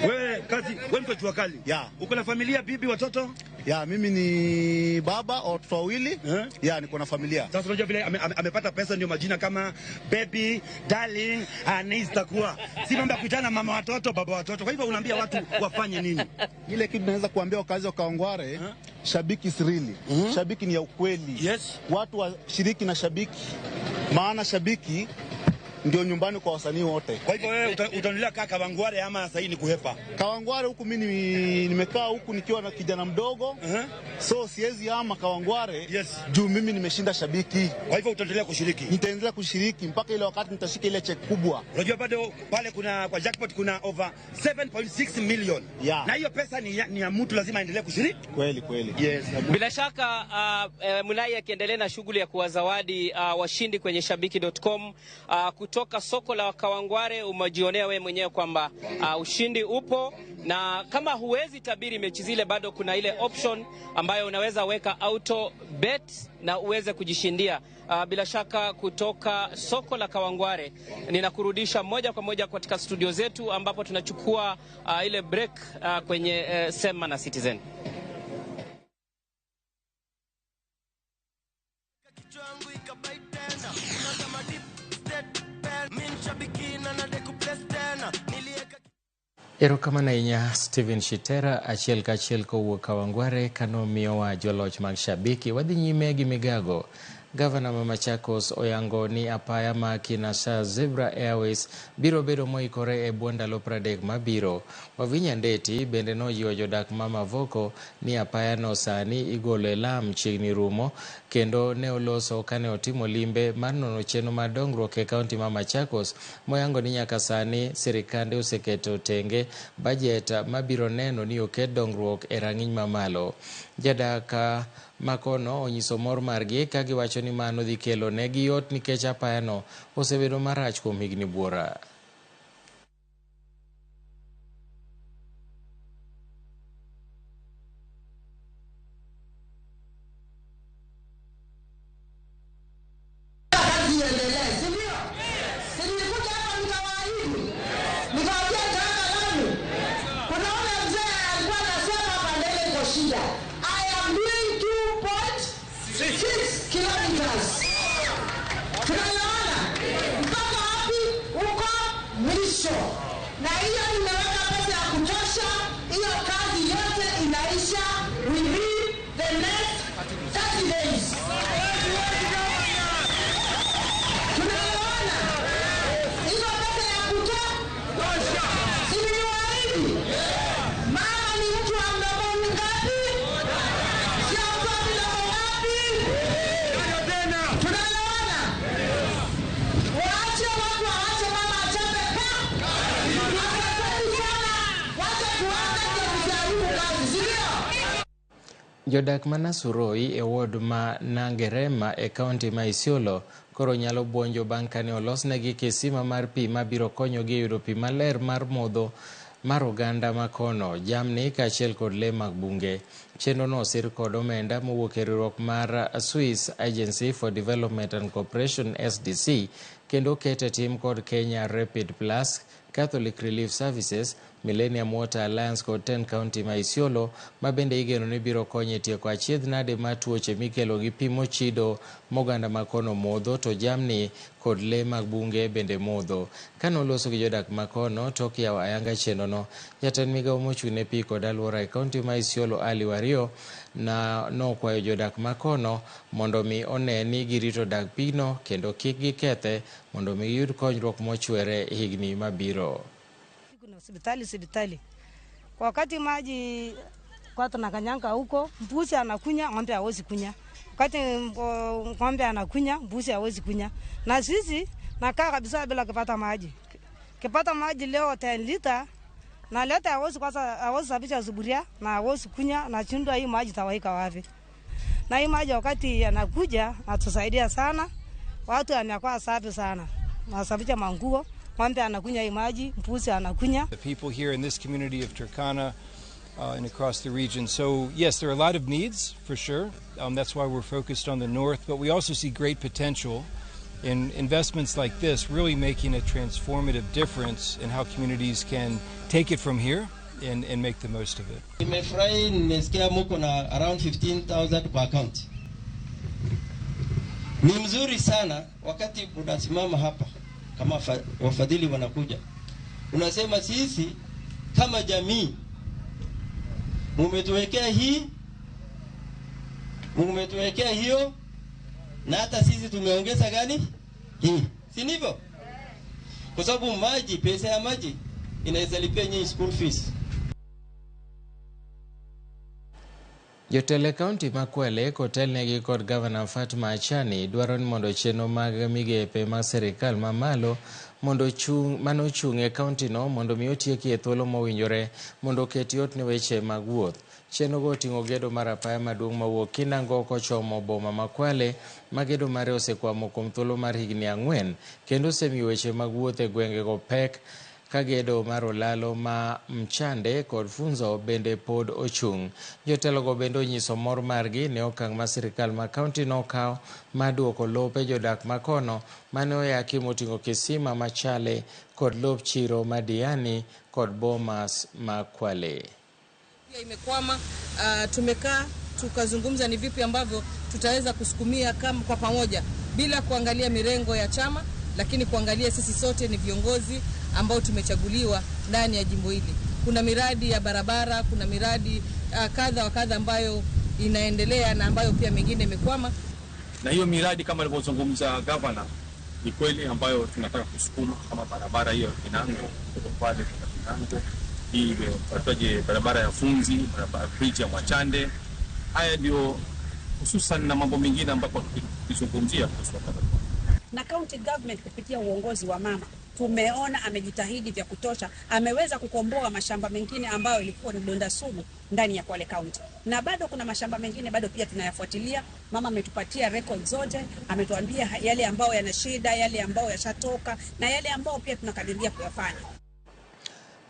Wewe kazi, wewe mtu wa jua kali. Yeah. Uko na familia, bibi, watoto? Ya, mimi ni baba watoto wawili. Yeah. Ya, niko na familia. Sasa unajua vile amepata pesa ndio majina kama baby, darling, Anista kuwa. Si mambo ya kuitana mama watoto, baba watoto. Kwa hivyo unaambia watu wafanye nini? Ile kitu naweza kuambia wakazi wa Kawangware, shabiki is real. Shabiki ni ya ukweli. Yes. Watu washiriki na shabiki. Maana shabiki ndio nyumbani kwa wasanii wote. Kwa hivyo wewe utaendelea kaa Kawangware ama sasa hii ni kuhepa? Kawangware huku mimi nimekaa huku nikiwa na kijana mdogo. So siwezi ama Kawangware. Yes. Juu mimi nimeshinda shabiki. Kwa hivyo utaendelea kushiriki? Nitaendelea kushiriki mpaka ile wakati nitashika ile check kubwa. Unajua bado pale kuna kwa jackpot kuna over 7.6 million. Yeah. Na hiyo pesa ni ya mtu lazima aendelee kushiriki. Kweli kweli. Yes. Bila shaka Munai akiendelea na shughuli ya kuwazawadi washindi kwenye shabiki.com kutoka soko la Kawangware, umejionea wewe mwenyewe kwamba ushindi upo, na kama huwezi tabiri mechi zile, bado kuna ile option ambayo unaweza weka auto bet na uweze kujishindia. Bila shaka kutoka soko la Kawangware ninakurudisha moja kwa moja katika studio zetu ambapo tunachukua ile break kwenye Sema na Citizen. Erokamano ahinya Steven Shitera, achiel kachiel kowuok Kawangware kanomiyowa joloch mag shabiki. Wadhi nyime gi migago. Gavana ma Machakos oyango ni apaya ma Kinasha Zebra Airways biro bedo moikore e bwo ndalo 30 mabiro. Wavinya Ndeti bende nojiwo jodak ma Mavoko ni apaya no sani igolo e lam chiegni rumo, kendo ne oloso kane otimo limbe mar nono chenro mar dongruok e kaunti ma Machakos, moyango ni nyaka sani sirikande oseketo tenge bajet mabiro neno ni oket dongruok e rang'iny mamalo. Jadak makono onyiso mor margi ka giwacho ni mano dhi kelo negi yot nikech apayano osebedo marach kuom higni buora. Jodak ma Nasuroi e ward ma Nangerema e kaunti ma Isiolo koro nyalo buonjo bang' kane olosnegi kisima mar pi mabiro konyogi yudo pi maler mar modho mar oganda makono, jamni kaachiel kod le mag bunge. Chenrono osir kod omenda mowuok e riwruok mar Swiss Agency for Development and Cooperation SDC, kendo okete tim kod Kenya Rapid Plus Catholic Relief Services, Millennium Water Alliance kod 10 county ma Isiolo ma bende igeno ni biro konyo e tieko achiedh nade mar tuoche mikelo gi pi mochido moganda ma kono modho to jamni kod lee mag bunge bende modho. Kane oloso gi jodak ma kono tok yawo ayanga chenrono, jatend migawo mochung' ne pi kod alwora e kaunti ma Isiolo Ali Wario na nokwayo jodak ma kono mondo mi one ni girito dag pigno kendo kik gikethe mondo mi giyud konyruok mochwere higni mabiro. Kuna hospitali hospitali. Kwa wakati maji kwa tunakanyanga huko, mbuzi anakunya, ng'ombe hawezi kunya. Wakati ng'ombe anakunya, mbuzi hawezi kunya. Na sisi nakaa kabisa bila kupata maji. Kipata maji leo 10 lita na leta hawezi kwanza, hawezi safisha suburia na hawezi kunya na chindwa hii maji tawaika wapi. Na hii maji wakati yanakuja natusaidia sana. Watu wanakuwa safi sana. Nasafisha manguo, ng'ombe anakunya hii maji, mbuzi anakunya. The people here in this community of Turkana and across the region. So, yes, there are a lot of needs for sure. That's why we're focused on the north, but we also see great potential in investments like this really making a transformative difference in how communities can take it from here and make the most of it. Nimefurahi, nimesikia muko na around 15,000 kwa account. Ni mzuri sana wakati unasimama hapa kama wafadhili wanakuja, unasema sisi kama jamii mumetuwekea hii, mumetuwekea hiyo, na hata sisi tumeongeza gani hii, si ndivyo? Kwa sababu maji, pesa ya maji inaweza lipia nyinyi school fees. Jotelo e kaunti ma Kwale kotelnegi kod Gavana Fatma Achani dwaro ni mondo chenro mag migepe mag sirikal mamalo mondo chung' manochung' e kaunti no mondo mi otieki e thuolo mowinjore mondo oket yot ne weche mag wuoth. Chenrogo oting'o gedo mar apaya maduong' mawuok Kinango kochomo boma ma Kwale ma gedo mare osekwamo kuom thuolo mar higni 4 kendo osemiyo weche mag wuoth e gwengego pek ka gedo mar olalo ma Mchande kod Funzo bende pod ochung'. Jotelogo bende onyiso mor margi ne okang' ma sirikal ma kaunti nokawo mar duoko lope jodak makono mane oyaki moting'o kisima machale kod lop chiro ma Diani kod Bomas ma Kwale. Pia imekwama. Tumekaa tukazungumza ni vipi ambavyo tutaweza kusukumia kama kwa pamoja bila kuangalia mirengo ya chama, lakini kuangalia sisi sote ni viongozi ambao tumechaguliwa ndani ya jimbo hili. Kuna miradi ya barabara, kuna miradi kadha wa kadha ambayo inaendelea na ambayo pia mingine imekwama. Na hiyo miradi kama alivyozungumza gavana ni kweli ambayo tunataka kusukuma kama barabara hiyo Kinango pale kuna Kinango, hii tunaje barabara ya Funzi, barabara bridge ya Mwachande. Haya ndio hususan na mambo mengine ambapo tukizungumzia kuhusu na county government kupitia uongozi wa mama tumeona amejitahidi vya kutosha, ameweza kukomboa mashamba mengine ambayo ilikuwa ni donda sugu ndani ya Kwale County, na bado kuna mashamba mengine bado pia tunayafuatilia. Mama ametupatia record zote, ametuambia yale ambayo yana shida, yale ambayo yashatoka na yale ambayo pia tunakadiria kuyafanya.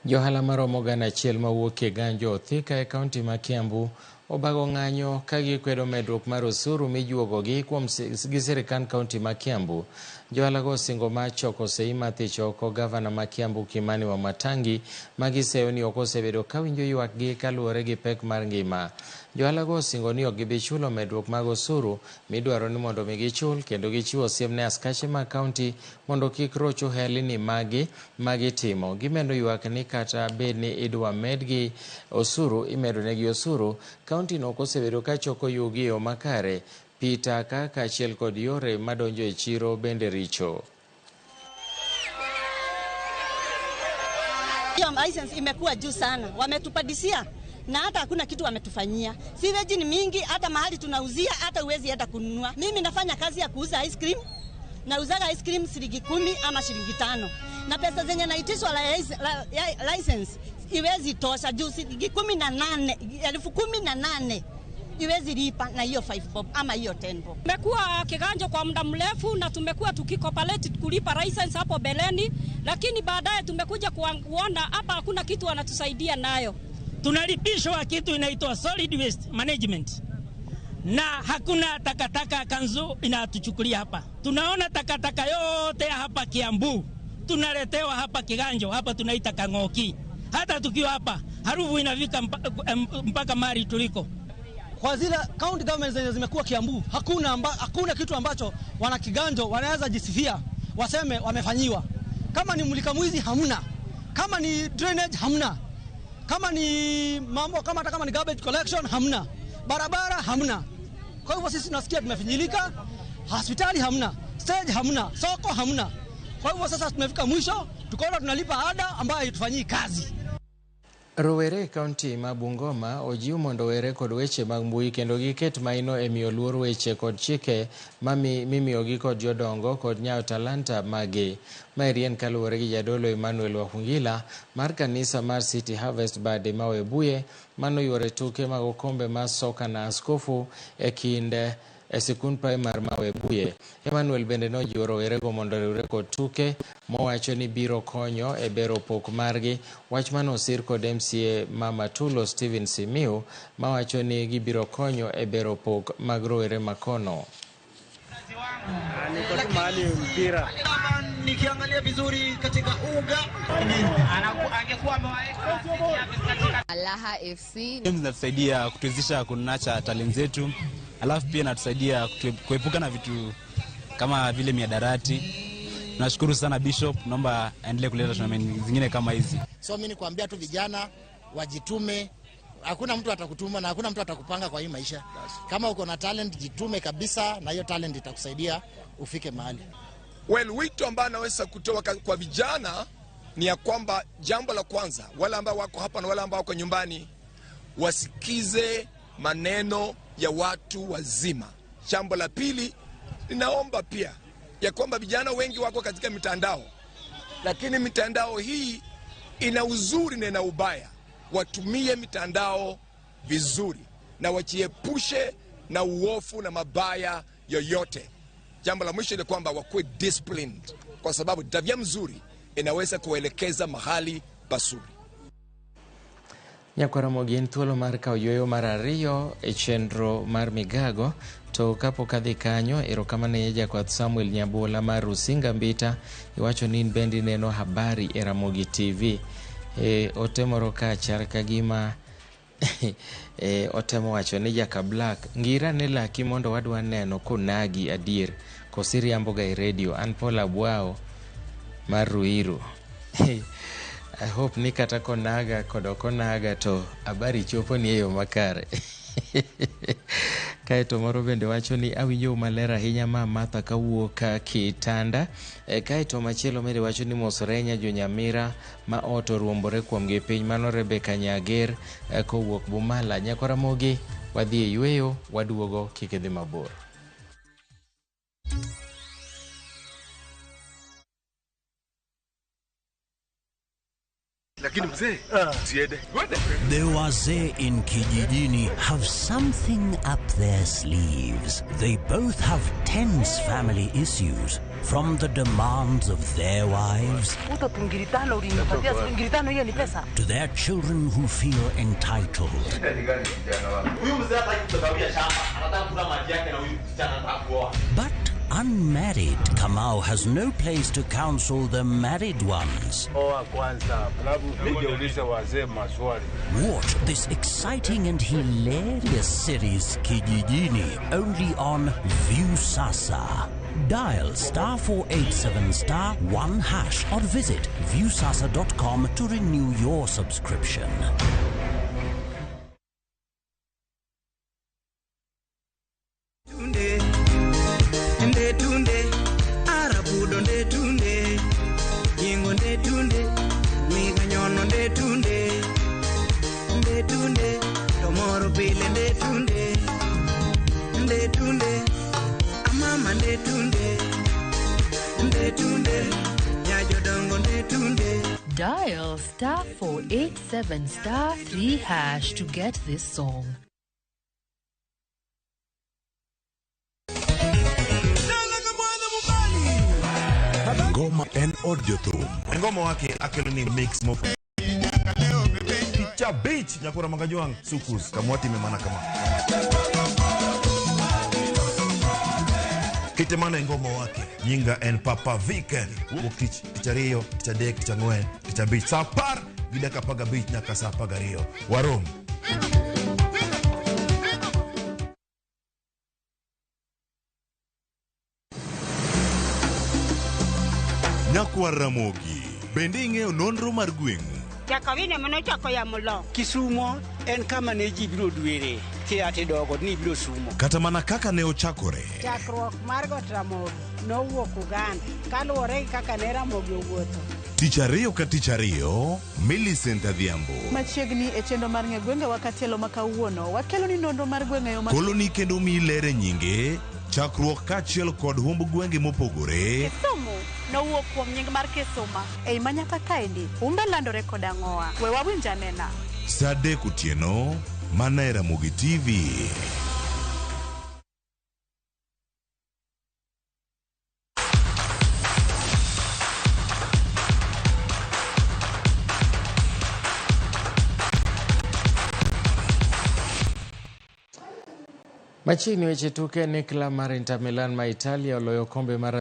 Johala maromo 100 mawuok e Ganjo Thika e kaunti ma Kiambu obago ng'anyo ka gikwedo medruok mar osuru mijuogogi kuom gi sirikand kaunti ma Kiambu. Johala go osingo mar choko sei mathich oko gavana ma Kiambu Kimani Wamatangi ma giseyo ni ok osebedo ka winjo ywakgi kaluwore gi pek mar ngima. Johala go osingo ni ok gibi chulo medruok mag osuru midwaro ni mondo mi gichul kendo gichiwo siem ne askache mag kaunti mondo kik roch ohelni magi magitimo. Gimedo ywak ni kata bed ni idwa medgi osuru, imedo negi osuru, kaunti no ok osebedo ka choko yugi e yo makare. Pi taka kaachiel kod yore madonjo e chiro bende richo. Hiyo license imekuwa juu sana, wametupadisia na hata hakuna kitu wametufanyia. Siweji ni mingi, hata mahali tunauzia hata huwezi hata kununua. Mimi nafanya kazi ya kuuza ice cream, nauzaga ice cream shilingi 10 ama shilingi 5, na pesa zenye naitishwa license iwezi tosha juu shilingi 18, 18,000 iwezi lipa na hiyo 5 bob ama hiyo 10 bob. Tumekuwa Kiganjo kwa muda mrefu na tumekuwa tukikoperate kulipa license hapo beleni, lakini baadaye tumekuja kuona hapa hakuna kitu wanatusaidia nayo. Tunalipishwa kitu inaitwa solid waste management na hakuna takataka kanzu inatuchukulia hapa. Tunaona takataka yote hapa Kiambu Tunaletewa hapa Kiganjo, hapa tunaita Kang'oki. Hata tukiwa hapa harufu inafika mpaka mahali tuliko. Kwa zile county government zenye zimekuwa Kiambu, hakuna kitu ambacho wana Kiganjo wanaweza jisifia waseme wamefanyiwa. Kama ni mulika mwizi hamna, kama ni drainage hamna, kama ni mambo kama hata kama ni garbage collection hamna, barabara hamna. Kwa hivyo sisi tunasikia tumefinyilika, hospitali hamna, stage hamna, soko hamna. Kwa hivyo sasa tumefika mwisho, tukaona tunalipa ada ambayo haitufanyii kazi. Rowere e kaunti ma Bungoma ojiw mondo owere kod weche mag mbui kendo giket maino e miyo luor weche kod chike mimiyogi kod jodongo kod nyawo talanta magi. Maeri en kaluwore gi jadolo Emmanuel Wahungila mar kanisa mar City Harvest bade ma Webuye manoyuoro e tuke mag okombe mar soka na askofu e kind e sikund primar ma Webuye. Emmanuel bende nojiwo rowerego mondo oriwre kod tuke mowacho ni biro konyo e bero pok margi. Wach mano osir kod MCA ma Matulo Stephen Simiu mawacho ni gibiro konyo e bero pok mag rowere makono. Niko tu mahali mpira. Nikiangalia vizuri katika uga angekuwa amewaweka Alaha FC. Games zinatusaidia kutuwezesha kunacha talent zetu, alafu pia inatusaidia kuepuka na vitu kama vile miadarati. Nashukuru sana Bishop, naomba aendelee kuleta tournament zingine kama hizi. So mimi nikwambia tu vijana wajitume. Hakuna mtu atakutuma na hakuna mtu atakupanga kwa hii maisha. Kama uko na talent jitume kabisa, na hiyo talent itakusaidia ufike mahali. Well, wito ambao naweza kutoa kwa vijana ni ya kwamba jambo la kwanza, wale ambao wako hapa na wale ambao wako nyumbani, wasikize maneno ya watu wazima. Jambo la pili, ninaomba pia ya kwamba vijana wengi wako katika mitandao, lakini mitandao hii ina uzuri na ina ubaya. Watumie mitandao vizuri na wajiepushe na uofu na mabaya yoyote. Jambo la mwisho ni kwamba wakuwe disciplined, kwa sababu tabia mzuri inaweza kuelekeza mahali pazuri. Nyakwaramogi en thuolo mar kawo yueyo mar ariyo e chenro mar migago. To kapok adhi kanyo, erokamano ne jakwath Samuel Nyabola mar Rusinga Mbita, iwacho ni in bende ineno habari e Ramogi TV. Ote moro ka chal ka gima otemo wacho ni Jaka Black ngira ne laki mondo wadwa neno konagi adier kosiriamboga e redio. An Paul Abwao mar Ruiru. I hope ni kata konaga kod ok onaga to habari chopo ni e yo makare. Kaeto moro bende wacho ni awinjo maler ahinya ma Martha kawuok ka kitanda. Kaeto machielo bende wacho ni mosrenya jo Nyamira ma ot oruombore kuomgi piny. Mano Rebecca Nyager kowuok Bumala. Nyakwaramogi wadhi e yueyo, waduogo kik idhi mabor. Lakini mzee, tiende. The wazee in Kijijini have something up their sleeves. They both have tense family issues, from the demands of their wives to their children who feel entitled. But unmarried Kamau has no place to counsel the married ones. Watch this exciting and hilarious series Kijijini only on Viusasa. Dial *487*1# or visit viusasa.com to renew your subscription. Tunde, arabudo nde tunde, yingo nde tunde, wiganyono nde tunde, nde tunde, tomoro pile nde tunde, nde tunde, amama nde tunde, nde tunde, nyajodongo nde tunde. Dial *487*3# to get this song. Ngoma en od jothum. Ngoma wake akelo ni mix mo. Cha beach nyakura magajuang sukus kamwati memana kama. Kite mano e ngoma wake. Nyinga en Papa Vic. Wuok tich, tich ariyo, tich adek, tich ang'wen, tich abich. Saa apar gi dakika 15 nyaka saa 12. Warom. Nyakwar Ramogi, bende ing'eyo nonro mar gweng'u? Jakawine manochako yamo lo. Kisumo en kama ne ji biro dwere kia tidogo ni ibiro sumo. Kata mana kaka ne ochakore. Chakruok mar Got Ramogi nowuok Uganda kaluwore gi kaka ne Ramogi owuotho. Tich ariyo ka tich ariyo, Millicent Adhiambo. Machiegni e chenro mar ng'e gwengewa katielo ma kawuono, wakelo ni nonro mar gweng' e yo ma Koloni kendo miyi ler e nyinge, chakruok kaachiel kod humb gwenge mopogore. Kisumu nowuok kuom nying mar Kisuma. Ei manyaka kaendi, humbe landore kod ang'owa. We wawinj anena. Saa adek otieno, mana e Ramogi TV. Machiegni weche tuke ni klab mar Inter Milan ma Italia oloyo kombe mar